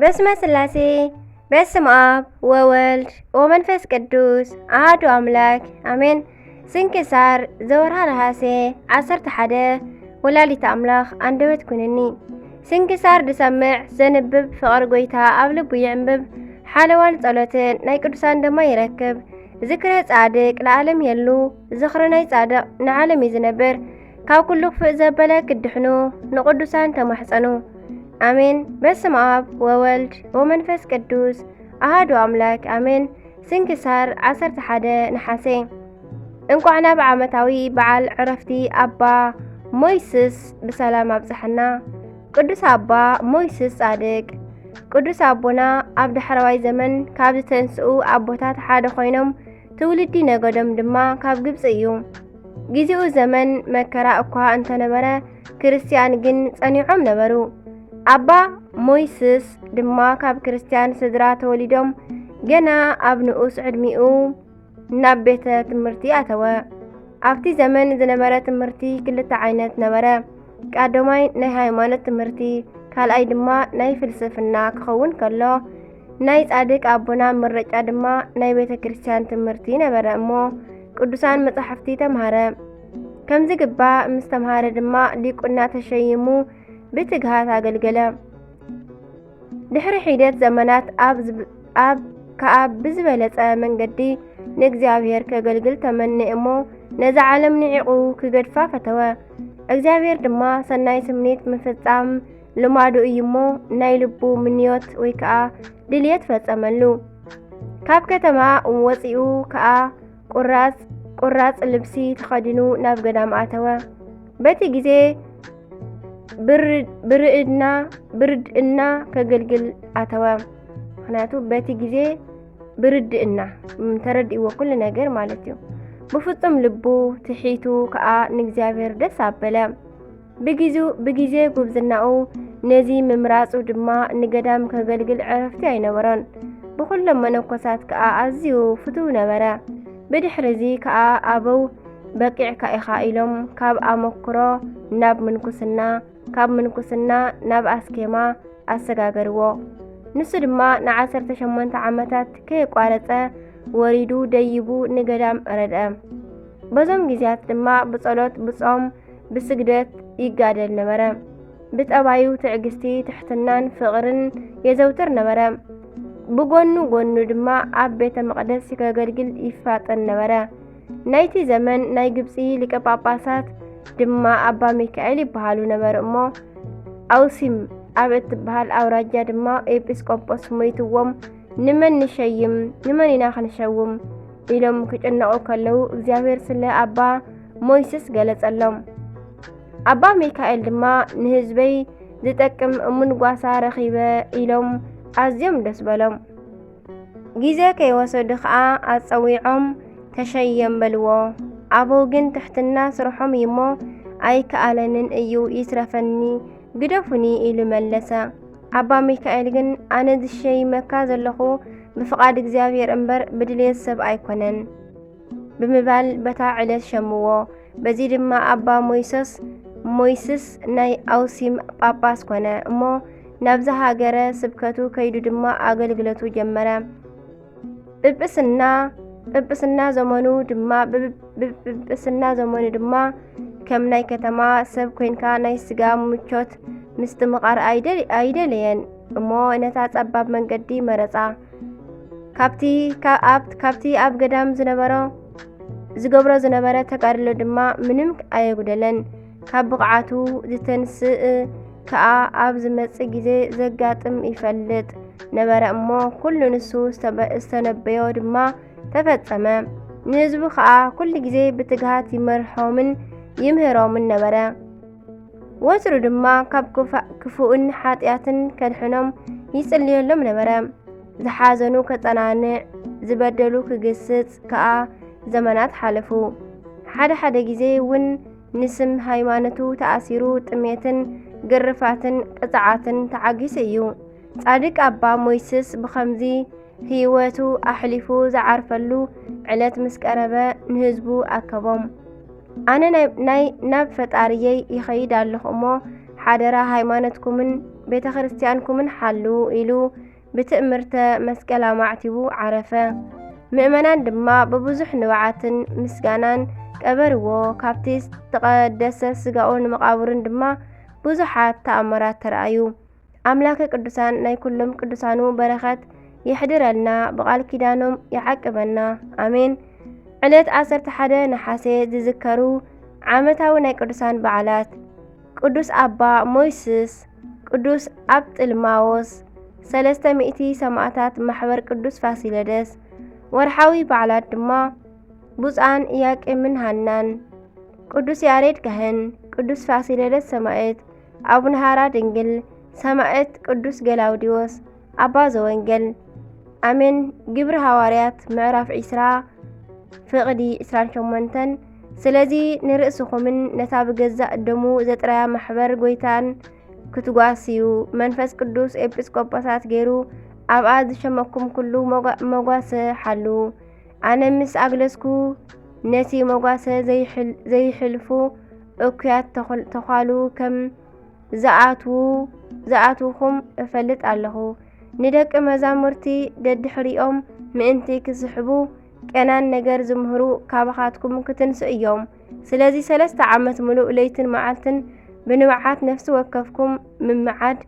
በስመ ስላሴ፣ በስመ ኣብ ወወልድ ወመንፈስ ቅዱስ ኣሃዱ ኣምላክ ኣሜን። ስንክሳር ዘወርሃ ነሃሴ ዓሰርተ ሓደ። ወላዲተ ኣምላኽ ኣንደበት ኩንኒ። ስንክሳር ዝሰምዕ ዘንብብ ፍቕሪ ጎይታ ኣብ ልቡ ይዕንብብ። ሓለዋን ጸሎትን ናይ ቅዱሳን ደማ ይረክብ። ዝክረ ጻድቅ ለዓለም የሉ። ዝኽሪ ናይ ጻድቕ ንዓለም እዩ ዝነብር። ካብ ኩሉ ክፍእ ዘበለ ክድሕኑ ንቅዱሳን ተማሕጸኑ። ኣሜን። በስመ ኣብ ወወልድ ወመንፈስ ቅዱስ ኣሃዱ ኣምላክ ኣሜን። ስንክሳር ዓሰርተ ሓደ ነሓሴ። እንቋዕ ናብ ዓመታዊ በዓል ዕረፍቲ ኣባ ሞይስስ ብሰላም ኣብጽሐና። ቅዱስ ኣባ ሞይስስ ጻድቅ። ቅዱስ ኣቦና ኣብ ዳሕረዋይ ዘመን ካብ ዝተንስኡ ኣቦታት ሓደ ኮይኖም ትውልዲ ነገዶም ድማ ካብ ግብጺ እዩ። ግዜኡ ዘመን መከራ እኳ እንተነበረ ክርስትያን ግን ጸኒዖም ነበሩ። ኣባ ሞይስስ ድማ ካብ ክርስትያን ስድራ ተወሊዶም ገና ኣብ ንኡስ ዕድሚኡ ናብ ቤተ ትምህርቲ ኣተወ። ኣብቲ ዘመን ዝነበረ ትምህርቲ ክልተ ዓይነት ነበረ። ቀዳማይ ናይ ሃይማኖት ትምህርቲ፣ ካልኣይ ድማ ናይ ፍልስፍና ክኸውን ከሎ፣ ናይ ጻድቅ ኣቦና ምርጫ ድማ ናይ ቤተ ክርስቲያን ትምህርቲ ነበረ እሞ ቅዱሳን መጻሕፍቲ ተምሃረ። ከምዚ ግባእ ምስ ተምሃረ ድማ ዲቁና ተሸይሙ ብትግሃት ኣገልገለ። ድሕሪ ሒደት ዘመናት ኣብ ዝብ-፣ ኣብ ከኣ ብዝበለጸ መንገዲ ንእግዚኣብሔር ከገልግል ተመነ እሞ ነዛ ዓለም ንዒቑ ክገድፋ ፈተወ። እግዚኣብሔር ድማ ሰናይ ስምኒት ምፍጻም ልማዱ እዩ እሞ ናይ ልቡ ምንዮት ወይ ከኣ ድልየት ፈጸመሉ። ካብ ከተማ ወጺኡ ከኣ ቁራጽ፣ ቁራጽ ልብሲ ተኸዲኑ ናብ ገዳም ኣተወ። በቲ ግዜ ብር-፣ ብርዕድና፣ ብርድእና ከገልግል ኣተወ። ምኽንያቱ በቲ ግዜ ብርድእና፣ እም፣ ተረዲእዎ ኩሉ ነገር ማለት እዩ። ብፍጹም ልቡ ትሒቱ ከኣ ንእግዚኣብሔር ደስ ኣበለ። ብጊዙ-፣ ብጊዜ ጉብዝናኡ ነዚ ምምራጹ ድማ ንገዳም ከገልግል ዕረፍቲ ኣይነበሮን። ብኹሎም መነኮሳት ከኣ ኣዝዩ ፍቱው ነበረ። ብድሕርዚ ከኣ ኣበው በቂዕካ ኢኻ ኢሎም ካብ ኣመክሮ ናብ ምንኩስና፣ ካብ ምንኩስና ናብ ኣስኬማ ኣሰጋገርዎ። ንሱ ድማ ንዓሰርተ ሸሞንተ ዓመታት ከየቋረጸ ወሪዱ ደይቡ ንገዳም ረድአ። በዞም ግዜያት ድማ ብጸሎት፣ ብጾም፣ ብስግደት ይጋደል ነበረ። ብጠባዩ ትዕግስቲ፣ ትሕትናን ፍቕርን የዘውትር ነበረ። ብጎኑ ጎኑ ድማ ኣብ ቤተ መቕደስ ከገልግል ይፋጠን ነበረ። ናይቲ ዘመን ናይ ግብጺ ሊቀ ጳጳሳት ድማ ኣባ ሚካኤል ይበሃሉ ነበሩ እሞ፣ ኣውሲም ኣብ እትበሃል ኣውራጃ ድማ ኤጲስቆጶስ ሞይትዎም፣ "ንመን ንሸይም? ንመን ኢና ክንሸውም?" ኢሎም ክጭነቑ ከለዉ፣ እግዚኣብሔር ስለ ኣባ ሞይስስ ገለጸሎም። ኣባ ሚካኤል ድማ፣ "ንህዝበይ ዝጠቅም እሙን ጓሳ ረኺበ" ኢሎም ኣዝዮም ደስ በሎም። ግዜ ከይወሰዱ ኸኣ ኣጸዊዖም፣ "ተሸየም" በልዎ። ኣበው ግን፣ "ትሕትና ስርሖም እዩ እሞ ኣይከኣለንን እዩ፣ ይትረፈኒ፣ ግደፉኒ" ኢሉ መለሰ። ኣባ ሚካኤል ግን፣ "ኣነ ዝሸይመካ ዘለኹ ብፍቓድ እግዚኣብሔር እምበር ብድልየት ሰብ ኣይኮነን" ብምባል በታ ዕለት ሸምዎ። በዚ ድማ ኣባ ሞይሰስ፣ ሞይስስ ናይ ኣውሲም ጳጳስ ኮነ እሞ ናብዛ ሃገረ ስብከቱ ከይዱ ድማ ኣገልግሎቱ ጀመረ። ጵጵስና፣ ጵጵስና ዘመኑ ድማ፣ ብብ-፣ ብብ-፣ ጵጵስና ዘመኑ ድማ ከም ናይ ከተማ ሰብ ኮይንካ ናይ ስጋ ምቾት ምስትምቓር ኣይደል-፣ ኣይደለየን እሞ ነታ ጸባብ መንገዲ መረጻ። ካብቲ፣ ካ-፣ ኣብ-፣ ካብቲ ኣብ ገዳም ዝነበሮ፣ ዝገብሮ ዝነበረ ተጋድሎ ድማ ምንም ኣየጉደለን። ካብ ብቕዓቱ ዝተንስእ ከኣ ኣብ ዝመጽእ ግዜ ዘጋጥም ይፈልጥ ነበረ እሞ፣ ኩሉ ንሱ ዝተበ-፣ ዝተነበዮ ድማ ተፈጸመ። ንህዝቡ ከኣ ኩሉ ግዜ ብትግሃት ይመርሖምን ይምህሮምን ነበረ። ወትሩ ድማ ካብ ክፋ-፣ ክፉእን ሓጢኣትን ከድሕኖም ይጽልየሎም ነበረ። ዝሓዘኑ ከጸናንዕ፣ ዝበደሉ ክግስጽ ከኣ ዘመናት ሓለፉ። ሓደ ሓደ ግዜ እውን ንስም ሃይማኖቱ ተኣሲሩ ጥሜትን ግርፋትን ቅጽዓትን ተዓጊሱ እዩ። ጻድቅ ኣባ ሞይስስ ብኸምዚ ህይወቱ ኣሕሊፉ ዝዓርፈሉ ዕለት ምስ ቀረበ ንህዝቡ ኣከቦም። ኣነ ናይ፣ ናይ፣ ናብ ፈጣሪየይ ይኸይድ ኣለኹ እሞ ሓደራ ሃይማኖትኩምን ቤተ ክርስቲያንኩምን ሓሉ ኢሉ ብትእምርተ መስቀል ኣማዕቲቡ ዓረፈ። ምእመናን ድማ ብብዙሕ ንብዓትን ምስጋናን ቀበርዎ። ካብቲ ዝተቐደሰ ስጋኡን መቓብሩን ድማ ብዙሓት ተኣምራት ተራእዩ። ኣምላከ ቅዱሳን ናይ ኩሎም ቅዱሳኑ በረኸት የሕድረልና፣ ብቓል ኪዳኖም ይዓቅበና። ኣሜን። ዕለት ዓሰርተ ሓደ ነሓሴ ዝዝከሩ ዓመታዊ ናይ ቅዱሳን በዓላት። ቅዱስ ኣባ ሞይስስ፣ ቅዱስ ኣብጥልማዎስ፣ ሰለስተ ሚእቲ ሰማእታት ማሕበር ቅዱስ ፋሲለደስ። ወርሓዊ በዓላት ድማ ብፁዓን ኢያቄምን ሃናን፣ ቅዱስ ያሬድ ካህን፣ ቅዱስ ፋሲለደስ ሰማዕት፣ ኣቡነ ሃራ ድንግል ሰማዕት፣ ቅዱስ ገላውዲዎስ ኣባ ዘወንጌል። ኣሜን። ግብሪ ሃዋርያት ምዕራፍ ዒስራ ፍቕዲ ዒስራን ሸሞንተን። ስለዚ ንርእስኹምን ነታ ብገዛእ ደሙ ዘጥረያ ማሕበር ጐይታን ክትጓስዩ፣ መንፈስ ቅዱስ ኤጲስቆጶሳት ገይሩ ኣብኣ ዝሸመኩም ኩሉ መጓ-፣ መጓሰ ሓሉ። ኣነ ምስ ኣግለጽኩ፣ ነቲ መጓሰ ዘይሕል-፣ ዘይሕልፉ እኩያት ተኹል-፣ ተዃሉ ከም ዝኣትዉ፣ ዝኣትዉኹም እፈልጥ ኣለኹ። ንደቂ መዛሙርቲ ደድሕሪኦም ምእንቲ ክስሕቡ፣ ቀናን ነገር ዝምህሩ ካባኻትኩም ክትንስኡ እዮም። ስለዚ ሰለስተ ዓመት ምሉእ ለይትን መዓልትን ብንብዓት ነፍሲ ወከፍኩም ምምዓድ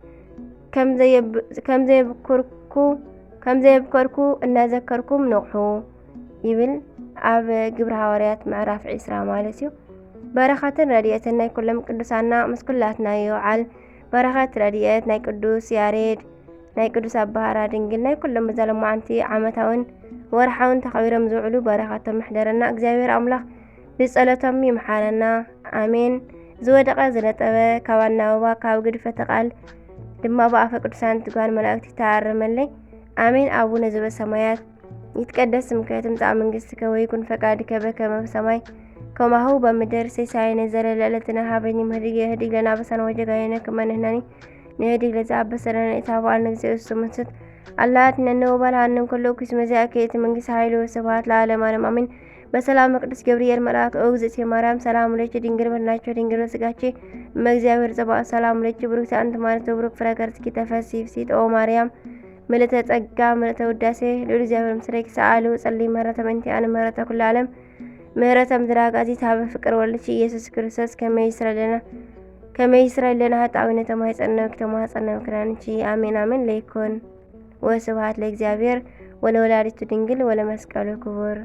ከም ዘየብ-፣ ከም ዘየብኩርኩ፣ ከም ዘየብከርኩ እናዘከርኩም ንቕሑ ይብል ኣብ ግብሪ ሃዋርያት ምዕራፍ ዒስራ ማለት እዩ። በረኸትን ረድኤትን ናይ ኩሎም ቅዱሳና ምስ ኩላትና ይውዓል። በረኸት ረድኤት ናይ ቅዱስ ያሬድ፣ ናይ ቅዱስ ኣባ ሃራ ድንግል፣ ናይ ኩሎም እዛ ሎማዓንቲ ዓመታውን ወርሓውን ተኸቢሮም ዝውዕሉ በረኸቶም ይሕደረና። እግዚኣብሔር ኣምላኽ ብጸሎቶም ይምሓረና። ኣሜን። ዝወደቐ ዝነጠበ፣ ካብ ኣናብባ፣ ካብ ግድፈተ ቃል ድማ ብኣፈ ቅዱሳን ትጓን መላእክት ይተኣረመለይ። ኣሜን። ኣቡነ ዘበሰማያት፣ ይትቀደስ ስምከ፣ ትምጻእ መንግስትከ፣ ወይኩን ፈቃድከ በከመ በሰማይ ከማሁ በምድር። ሲሳየነ ዘለለ ዕለትነ ሀበኒ ምህድግ፣ የህድግ ለነ አበሳነ ወጌጋየነ ከመ ንሕነኒ ንህድግ ለዘአበሰ ለነ ኢታብአነ እግዚኦ ውስተ መንሱት አላ አድነነ ወባልሐነ እምኩሉ እኩይ። እስመ ዚአከ ይእቲ መንግስት ኃይል ወስብሐት ለዓለመ ዓለም አሜን። በሰላም ቅዱስ ገብርኤል መልአክ፣ ኦ እግዝእትየ ማርያም ሰላም ለኪ፣ ድንግል በድናኪ ድንግል በስጋኪ፣ እመ እግዚአብሔር ጸባኦት ሰላም ለኪ፣ ብሩክቲ አንቲ ማለት ብሩክ ፍረ ከርሥኪ ተፈሲ ፍሲት ኦ ማርያም ምልእተ ጸጋ ምልእተ ውዳሴ ልዑል እግዚኣብሔር ምስሌኪ። ሰአሉ ጸሊ ምህረተ ምእንቲ አነ ምህረተ ኩሉ ዓለም ምህረተ ምድር አጋዚ ታበ ፍቅር ወልድኪ ኢየሱስ ክርስቶስ ከመይ ይስረለና ከመይ ይስረለና ኃጣዊ ነተማይጸነው ክተማጸነው ክዳንቺ። አሜን አሜን። ለይኩን ወስብሐት ለእግዚአብሔር ወለወላዲቱ ድንግል ወለመስቀሉ ክቡር።